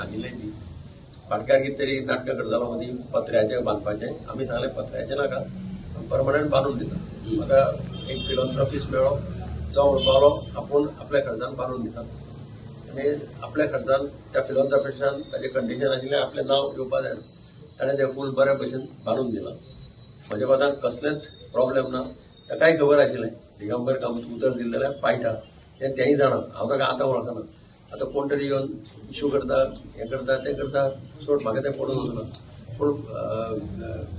सांगिल्लें बी भाटकार कितें तरी नाटकां करतालो मदीं पत्र्याचें बांदपाचें. आमी सांगलें पत्र्याचें नाका, परमनंट बांदून दिता. म्हाका एक फिलोंथ्रोपीस मेळ्ळो जो म्हणपालो आपूण आपल्या खर्चान बांदून दिता आनी आपल्या खर्चान त्या फिलोंथ्रोपिस्टान ताजें कंडिशन आशिल्लें आपलें नांव येवपा जायना, ताणें तें फूल बऱ्या भशेन बांदून दिलां. म्हज्या मतान कसलेंच प्रॉब्लेम ना. ताकाय खबर आशिल्लें दिगंबर कामत उतर दिलें जाल्यार पाळटा हें तेंय जाणा. हांव ताका आतां वळखना. आतां कोण तरी येवन इशू करता, हें करता, तें करता, सोड, म्हाका तें पडून वचना. पूण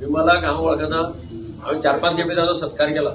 विमलाक हांव वळखना. हांवें 4-5 खेपे ताचो सत्कार केला.